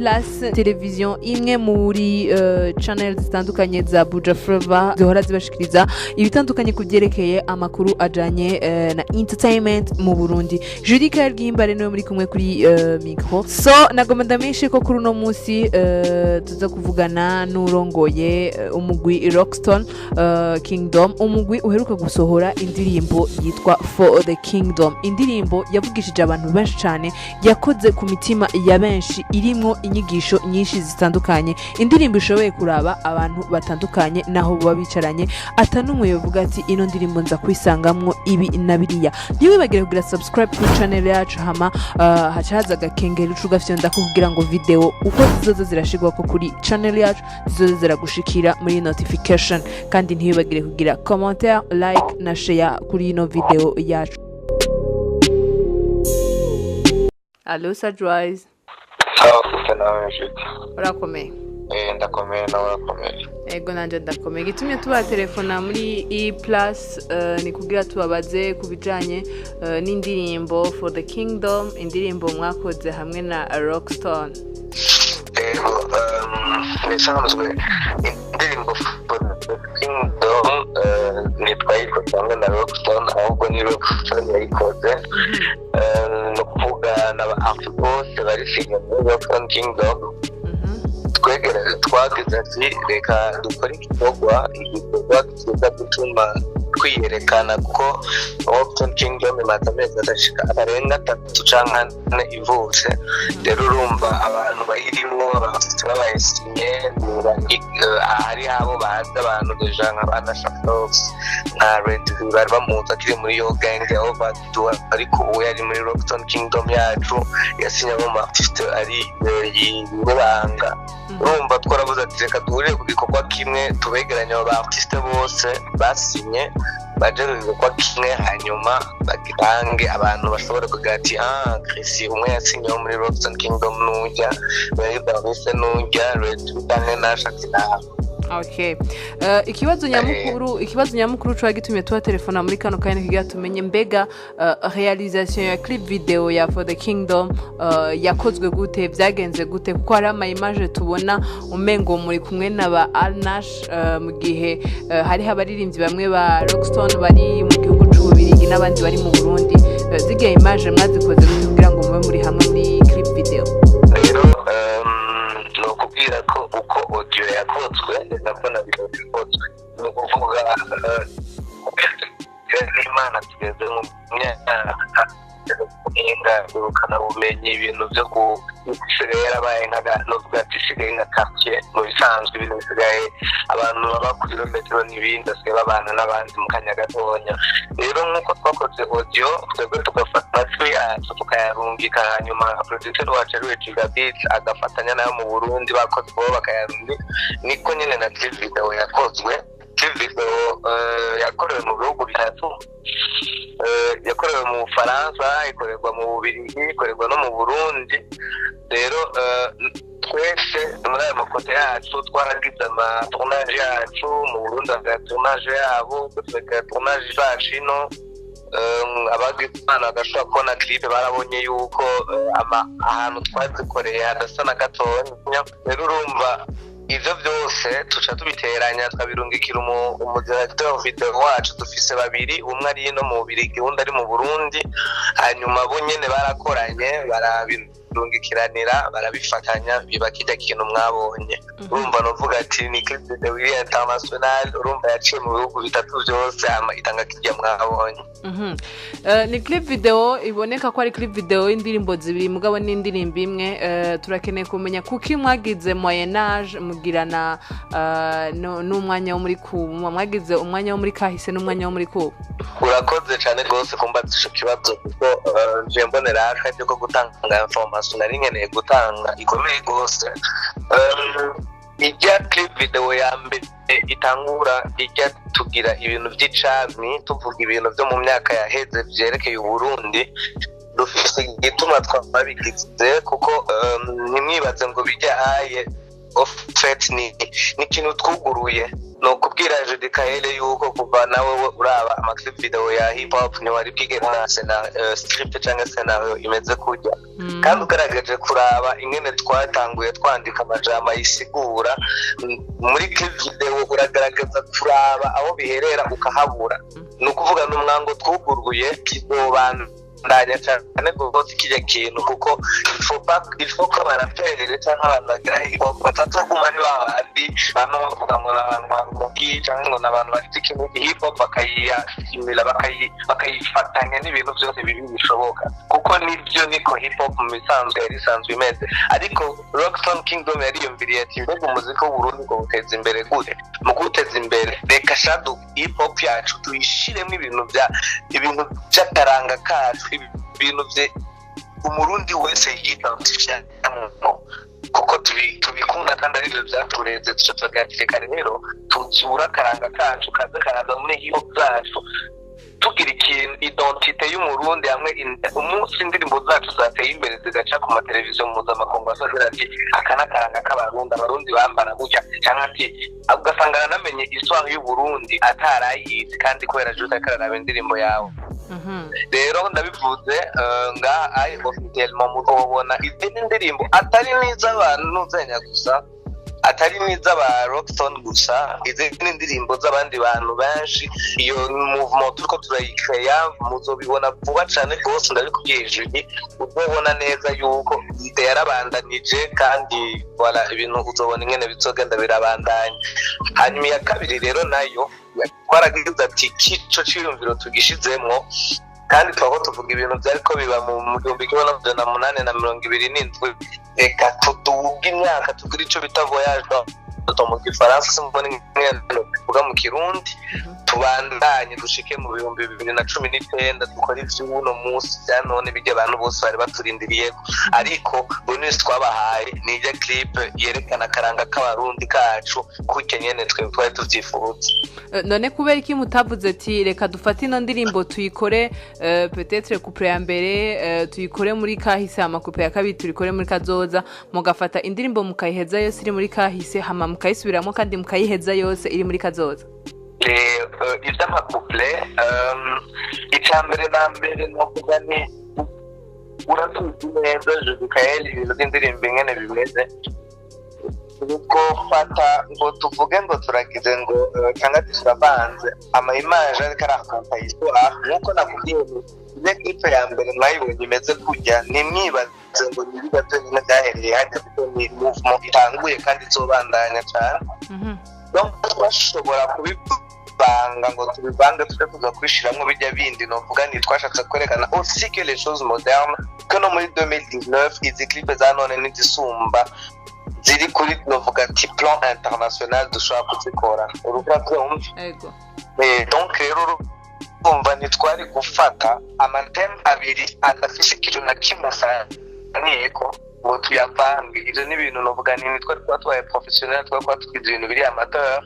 Plus Television, imwe muri channel zitandukanye za Buja Flava zihora zibashikiriza ibitandukanye ku byerekeye amakuru ajanye na entertainment mu Burundi. Judy Kael Gihimbare niwe muri kumwe kuri micro. So nagomba ndamenyeshe ko kuri uno munsi tuza kuvugana n'urongoye umugwi Rockstone Kingdom, umugwi uheruka gusohora indirimbo yitwa For the Kingdom, indirimbo yavugishije abantu benshi cyane, yakoze ku mitima ya benshi, irimwo inyigisho nyinshi zitandukanye, indirimbo ishoboye kuraba abantu batandukanye naho baba bicaranye atanumwe yovuga ati: "Ino ndirimbo nza kwisangamwo ibi na biriya." Ntiwibagire kugira subscribe kuri channel yacu, hama haca haza agakengeri, uca ugafyonda kugira ngo video uko zizoza zirashirwako kuri channel yacu zizoza ziragushikira muri notification. Kandi ntiwibagire kugira commentaire, like na share kuri ino video yacu. Allo, Sajwise. Sawa, gute nawe nshuti? Urakomeye? Eh, ndakomeye, nawe urakomeye? Ego, nanje ndakomeye. Gitumye tuba telefona muri E Plus ni kugira tubabaze ku bijanye n'indirimbo For the Kingdom, indirimbo mwakoze hamwe na Rockstone. Ego, bisanzwe indirimbo For the Kingdom ntitwayikoze hamwe na Rockstone, ahubwo ni Rockstone yayikoze. Ni ukuvuga n'aba artiste bose bari sinye muri Rockstone Kingdom. Twegere twagize ati: "Reka dukore igikorwa kiza gutuma twiyerekana," kuko Rockstone Kingdom imaze amezi adashika, atarenga 3 canke 4 ivutse. Rero urumva abantu bayirimwo, abafite babayesinye, hari abo bazi, abantu déjà nka ba Nasha Fox, nka Red, bari bamuzi akiri muri yo gang ya Overdue, ariko ubu yari muri Rockstone Kingdom yacu, yasinye mu artiste ari yibanga. Urumva twaravuze ati: "Reka duhurire ku gikorwa kimwe, tubegeranye abo ba artiste bose basinye, baje ku gikorwa kimwe, hanyuma bagitange, abantu bashobora kugira ati: 'Ah, Chris umwe yasinye wo muri Rockstone Kingdom nujya Mary Barise, nujya Red canke Nasha,' ati nawe." Okay. Ikibazo nyamukuru cwa gitumye tuba telefona muri kano kanya kugira tumenye mbega réalisation ya clip video ya For the Kingdom yakozwe gute, byagenze gute, kuko hari ama image tubona umengo muri kumwe na ba Alnash, mu gihe hariho abaririmbyi bamwe ba Rockstone bari mu gihugu c'Ububirigi n'abandi bari mu Burundi. Zirya image mwazikoze gute kugira ngo mube muri hamwe muri clip video? Rero ni ukubwira ko uko audio yakozwe ni nako na video yakozwe. Ni ukuvuga Imana tugeze mu myaka ubuhinga bumenyi, ibintu byo bisigaye yarabaye novuga ati isigaye nka quartier. Mu bisanzwe ibintu bisigaye, abantu baba ku kilometero n'ibindi, basigaye babana n'abandi mu kanya gatonya. Rero nk'uko twakoze audio twebwe, tugafata amajwi yacu tukayarungika, hanyuma producer wacu ariwe Gigabit agafatanya nayo mu Burundi, bakoze bo bakayarungika, niko nyine na clip video yakozwe. Clip video yakorewe mu bihugu bitatu. Yakorewe mu Bufaransa, ikorerwa mu Bubirigi, ikorerwa no mu Burundi. Rero twese muri ayo makote yacu twaragize amatournage yacu mu Burundi, bakagira tournage yabo, tukagira tournage zacu ino. Abagize Imana bagashobora kubona clip barabonye yuko ahantu twazikoreye hadasa na gatonya. Rero urumva ivyo byose tuca tubiteranya, tukabirungikira umudirecteur video wacu. Dufise babiri, umwe ari ino mu Bubirigi, uwundi ari mu Burundi. Hanyuma bo nyene barakoranye, barabirungikiranira, barabifatanya, biba kirya kintu mwabonye. Urumva novuga ati ni clip video iri international. Urumva yaciye mu bihugu bitatu byose, hama itanga kirya mwabonye. Ni clip video iboneka ko ari clip video y'indirimbo zibiri, mugabo n'indirimbo imwe. Turakeneye kumenya kuki mwagize moyen âge, mugirana n'umwanya wo muri kubu, mwagize umwanya wo muri kahise n'umwanya wo muri kubu. Urakoze cyane rwose kumbaza ico kibazo, kuko nje mbonera akaryo ko gutanga information nari nkeneye gutanga ikomeye rwose. Ijya clip video ya mbere itangura ijya tugira ibintu by'icami, tuvuga ibintu byo mu myaka yaheze vyerekeye Uburundi, dufise igituma twabigize, kuko ntimwibaze ngo bijya aye, au fait ni ikintu twuguruye. Ni ukubwira Judy Kaele yuko kuva nawe uraba ama clip video ya hip hop, ntiwari bwige na script cyangwa scenario imeze kurya. Kandi ugaragaje kuraba ingene twatanguye twandika amajambo ayisigura muri clip video, uragaragaza kuraba aho biherera ukahabura. Ni ukuvuga n'umwango twuguruye, kizobandanya cyane rwose kijya kintu, kuko il faut ko abaraperi cyangwa abantu bagira hip hop batazoguma ari babandi bamwe bavuga ngo ni abantu barugi cyangwa ngo ni abantu bafite ikintu hip hop, bakayiyasimila, bakayifatanya n'ibintu byose bibi bishoboka, kuko nibyo niko hip hop mu bisanzwe yari isanzwe imeze. Ariko Rockstone Kingdom yariyumviriye ati: "Mbega umuziki w'Uburundi ngo uteza imbere gute? Mu kuwuteza imbere, reka shadu hip hop yacu tuyishiremo ibintu by'akaranga kacu, ibintu bye Umurundi wese yidantifyamo, kuko tubikunda kandi aribyo byatureze." Tuca tugatireka rero tuzura akaranga kacu kaze karaza muri hip hop zacu, tugira ikintu identité y'Umurundi hamwe. Umunsi indirimbo zacu zateye imbere, zigaca ku mateleviziyo mpuzamakungu, azagira ati: "Aka ni akaranga k'Abarundi, Abarundi bambara gutya", cyangwa ati ugasanga aranamenye histoire y'Uburundi atarayizi, kandi kubera juste ariko araraba indirimbo yawe. Rero ndabivuze ngaha ayi officiellement, muzobona izindi ndirimbo atari n'iz'abantu nuzenya gusa, atari n'iz'aba Rockstone gusa, izindi ndirimbo z'abandi bantu benshi. Iyo mouvement turiko turayikeya, muzobibona vuba cane rwose. Ndabikubwiye Julie, uzobona neza yuko idée yarabandanije, kandi voilà, ibintu uzobona ingene bizogenda birabandanya. Hanyuma iya kabiri rero nayo twaragize ati kico ciyumviro tugishizemwo, kandi twaba tuvuga ibintu byariko biba mu 1827. Reka tuduge imyaka, tugire ico bita voyage mu Gifaransa, simbona ingene tuvuga mu Kirundi, tubandanye dushike mu 2019, dukora ivy'uno munsi vya none, bijya abantu bose bari baturindiriyeko. Ariko bonus twabahaye ni ijya clip yerekana akaranga k'Abarundi kacu kurya nyene twe twari tuvyifuza. None kubera iki mutavuze ati: "Reka dufate ino ndirimbo tuyikore, peut-être couplet ya mbere tuyikore muri kahise, hama couplet ya kabiri turikore muri kazoza", mugafata indirimbo mukayiheza yose iri muri kahise, hama mukayisubiramo kandi mukayiheza yose iri muri kazoza? Ivy'ama couplets, icya mbere na mbere novuga ni urabizi neza Judikael, ibintu by'indirimbo ingene bimeze, fata ngo tuvuge ngo turagize ngo cyangwa turavanze ama image ariko arakonta histoire. Nk'uko nakubwiye, ile clip ya mbere mwayibonye imeze kujya, ntimwibaze ngo ni biba byonyine byahereye hajya, kuko ni mouvement itanguye kandi izobandanya cyane. Donc twashobora kubivanga ngo tubivange, tujye kuza kubishiramwo bijya bindi. Novuga ni twashatse kwerekana aussi que les choses modernes, que no muri 2019 izi clip za none n'izisumba ziri kuri, novuga ati, plan international dushobora kuzikora, urumva byumva. Ego. Donc rero urumva ntitwari gufata ama thèmes abiri adafise ikintu na kimwe asaniyeko ngo tuyavange. Ivyo ni ibintu novuga ni ntitwari kuba tubaye professionnel, twari kuba tugize ibintu biri amateur,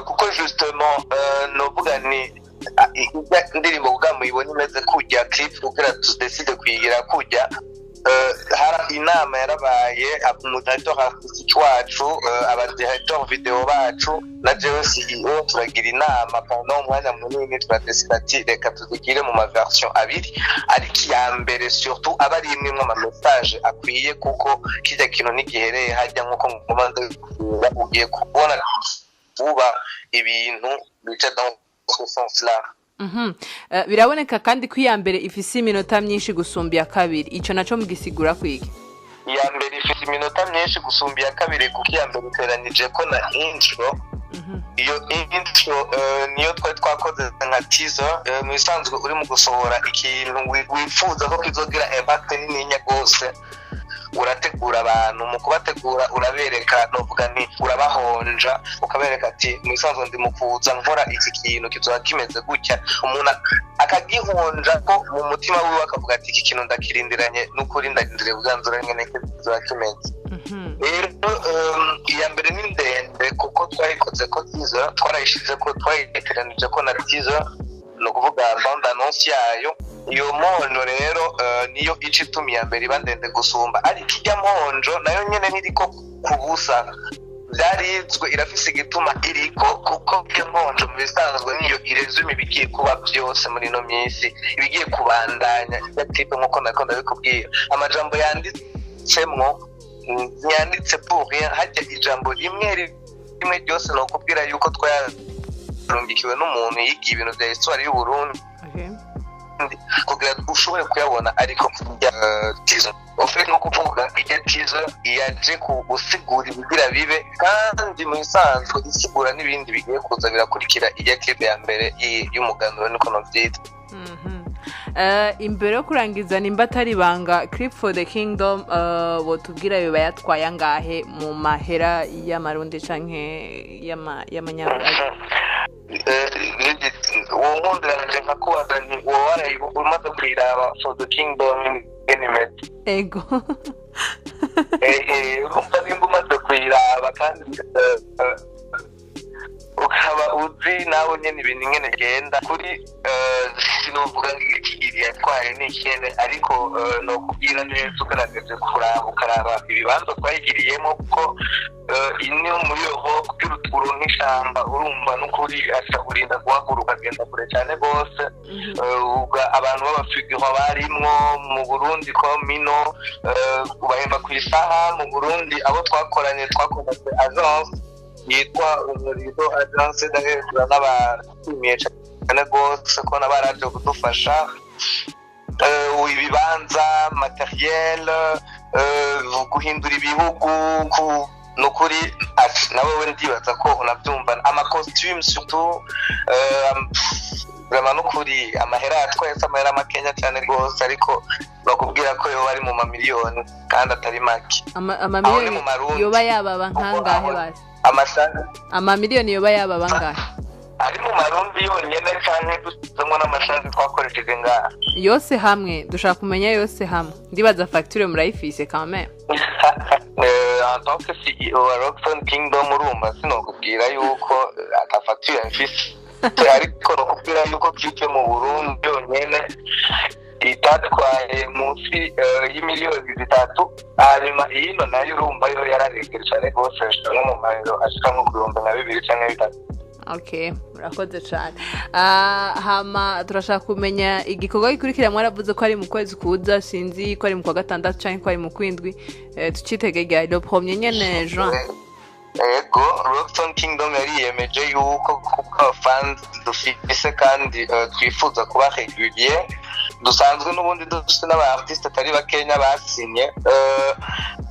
kuko justement novuga ni ijya indirimbo kugira muyibone imeze kujya, clip kugira tudécide kuyigira kujya, hari inama yarabaye, umudirecteur artistique wacu, abadirecteur video bacu na jewe CEO, turagira inama pendant umwanya munini, turadécida ati: "Reka tuzigire mu ma version abiri, ariko iya mbere surtout aba ari imwe imwe ama message akwiye, kuko kijya kintu ntigihereye hajya." Nk'uko ngoma ndabikubwira, ugiye kubona vuba ibintu bica dans ce sens là. Biraboneka kandi ko iya mbere ifise iminota myinshi gusumba iya kabiri. Ico naco mugisigura kwiki? Iya mbere ifite iminota myinshi gusumba iya kabiri kuko iya mbere iteranije ko na intro. Iyo intro niyo twari twakoze nka teaser. Mu bisanzwe uri mu gusohora ikintu wifuza ko kizogira impact nininya rwose, urategura abantu. Mu kubategura urabereka, novuga nti urabahonja, ukabereka ati: "Mu bisanzwe ndi mu kuza nkora iki kintu, kizoba kimeze gutya." Umuntu akagihonja ko mu mutima wiwe, akavuga ati: "Iki kintu ndakirindiranye n'ukuri, ndarindiriye kugira ngene kizoba kimeze." Rero iya mbere ni ndende kuko twayikoze ko teaser, twarayishize ko, twayiteranije ko na teaser, ni ukuvuga bande annonce yayo. Iyo monjo rero niyo ica ituma iya mbere iba ndende gusumba, ariko ijya monjo nayo nyene ntiriko ku busa. Byarizwe, irafise igituma iriko, kuko iyo nkonjo mu bisanzwe niyo irezuma ibigiye kuba byose muri ino minsi, ibigiye kubandanya. Irya clip, nk'uko nako ndabikubwira, amajambo yanditsemwo ntiyanditse pour rien. Hajya ijambo rimwe rimwe ryose nokubwira yuko twayarungikiwe n'umuntu yigiye ibintu vya histoire y'u Burundi kugira ushobore kuyabona. Ariko teaser en fait, no kuvuga irya teaser yaje gusigura ibigira bibe, kandi mu bisanzwe isigura n'ibindi bigiye kuza birakurikira irya clip ya mbere y'umuganuro, niko novyita. Imbere yo kurangiza, nimba atari ibanga, Clip for the Kingdom, botubwira biba yatwaye angahe mu mahera y'amarundi canke y'amanyaburaya? Uwo nkundiranje nkakubaza nti uwo warayi umaze kuyiraba For the Kingdom ingene? Ego. Urumva nimba umaze kuyiraba kandi ukaba uzi nawe nyene ibintu ingene genda kuri, sinovuga ngo ikigiri yatwaye ni ikene, ariko nokubwira neza ugaragaje kuraba, ukaraba ibibanza twayigiriyemo, kuko ino muri yo kugira uronke ishamba, urumva n'ukuri asa urinda guhaguruka ukagenda kure cyane rwose. Abantu b'abafigura barimwo mu Burundi ko mino ubahemba ku isaha mu Burundi. Abo twakoranye, twakoranye agence yitwa Umurizo Agence, ndahejura n'abashimiye cyane rwose ko baraje kudufasha. Ibibanza, matériel, guhindura ibihugu, nukuri nawe we ndibaza ko unabyumva, ama costume surtout, vraiment nukuri amahera yatwese amahera makenya cyane rwose, ariko bakubwira ko yoba ari mu mamiliyoni kandi atari make. Aho ni Amamiliyoni mu Marundi. Yoba yababa nkangahe Kuko basi? Amashami Amamiliyoni yoba yababa angahe? Ari mu Marundi yonyene canke dusizemwo n'amashami twakoresheje ngaha? Yose hamwe, dushaka kumenya yose hamwe. Ndibaza facture murayifise quand même. En tant que CEO wa Rockson Kingdom, urumva sinokubwira yuko ata facture mfise, ariko nokubwira yuko clip mu Burundi yonyene itatwaye munsi y'imiliyoni 3. Hanyuma iyino nayo urumva yo yararengeje cane rwose, ashika nko mu mahero ashika nko ku 2000 canke 3000. Okay, murakoze cyane. Hama turashaka kumenya igikorwa gikurikira. Mwaravuze ko ari mu kwezi kuza, sinzi ko ari mu kwa gatandatu canke ko ari mu kwindwi. Tucitege ryari? Le premier nyene juin? Ego, Rockson Kingdom yariyemeje yuko kuko abafans dufise kandi twifuza kuba régulier, dusanzwe n'ubundi dufise n'aba artiste atari bakenya basinye,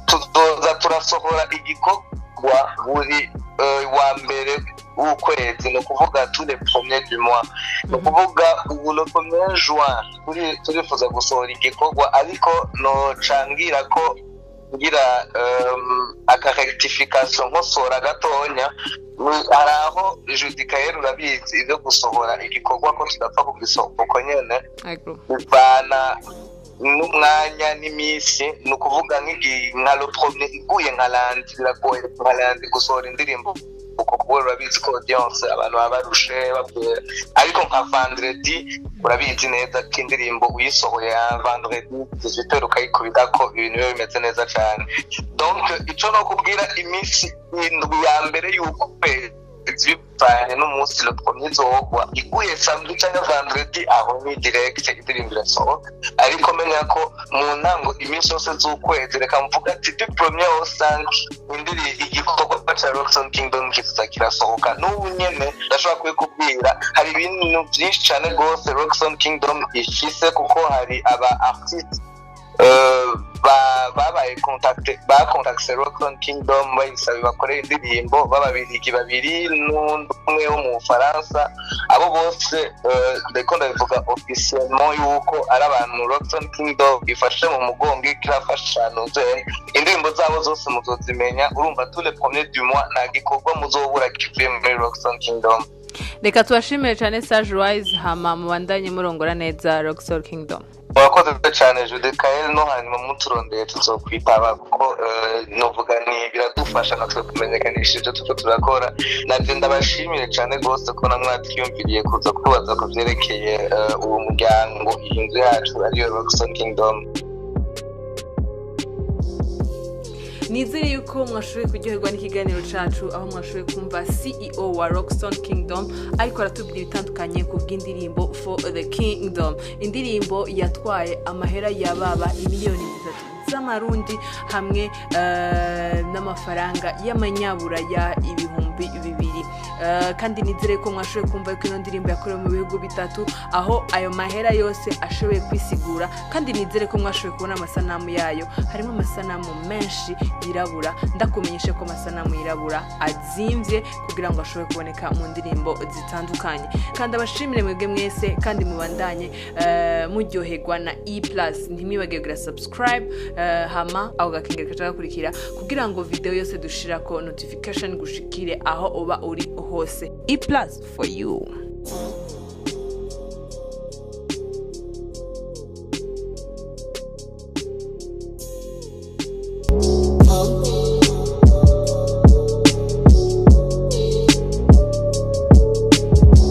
tuzoza turasohora igikorwa buri wa mbere w'ukwezi, ni ukuvuga tous les premiers du mois. Ni ukuvuga ubu le premier juin turifuza gusohora igikorwa, ariko nocangira ko ngira aka rectification, nkosora gatonya. Hari aho Judikael urabizi, ibyo gusohora igikorwa ko tudapfa kugisohoka uko nyene, bivana n'umwanya n'iminsi. Ni ukuvuga nk'igihe nka le premier iguye nka lundi, biragoye nka lundi gusohora indirimbo uko, kubera urabizi ko audience abantu baba barushe bavuye, ariko nka vendredi urabizi neza ko indirimbo uyisohoye ya vendredi 18 ukayikubita ko ibintu biba bimeze neza cyane. Donc ico no kubwira, iminsi 7 ya mbere y'ukwezi, bivanye n'umunsi le premier izogwa iguye, samedi cyangwa vendredi, aho ni direct indirimbo irasohoka. Ariko menya ko mu ntango iminsi yose z'ukwezi, reka mvuga ati du premier au cinq, indiri igikorwa ca Rockson Kingdom kizoza kirasohoka. N'ubu nyene ndashobora kubikubwira, hari ibintu byinshi cyane rwose Rockson Kingdom ifise, kuko hari aba artiste babaye contacté, bakontakise Rockson Kingdom bayisaba bakorera indirimbo, b'ababirigi babiri n'undi umwe wo mu Bufaransa. Abo bose ndiko ndabivuga officiellement yuko ari abantu Rockson Kingdom ifashe mu mugongo, irafasha nuze indirimbo zabo zose muzozimenya. Urumva tous les premiers du mois nta gikorwa muzobura kivuye muri Rockson Kingdom. Reka tubashimire cyane, Sage Wise, hama mubandanye murongora neza Rockstar Kingdom. Murakoze cyane, Jude Kael. No hanyuma muturondeye tuzokwitaba, kuko novuga ni biradufasha natwe kumenyekanisha ibyo turiko turakora. Navyo ndabashimire cyane rwose ko namwatwiyumviriye kuza kubaza ku vyerekeye uwo muryango, iyi nzu yacu ariyo Rockson Kingdom. Nizere yuko mwashoboye kuryoherwa n'ikiganiro cacu, aho mwashoboye kumva CEO wa Rockstone Kingdom ariko aratubwira ibitandukanye ku bw'indirimbo For the Kingdom, indirimbo yatwaye amahera yababa imiliyoni 3 z'amarundi hamwe n'amafaranga y'amanyaburaya 2000. Kandi nizere ko mwashoboye kumva yuko ino ndirimbo yakorewe mu bihugu bitatu, aho ayo mahera yose ashoboye kwisigura. Kandi nizere ko mwashoboye kubona amasanamu yayo, harimo amasanamu menshi yirabura. Ndakumenyeshe ko amasanamu yirabura azimvye kugira ngo ashobore kuboneka mu ndirimbo zitandukanye. Kandi abashimire mwebwe mwese, kandi mubandanye muryoherwa na E Plus. Ntimwibagire kugira subscribe, hama aho gakengeri kaca gakurikira kugira ngo video yose dushirako notification gushikire aho uba uri hose. E Plus for you.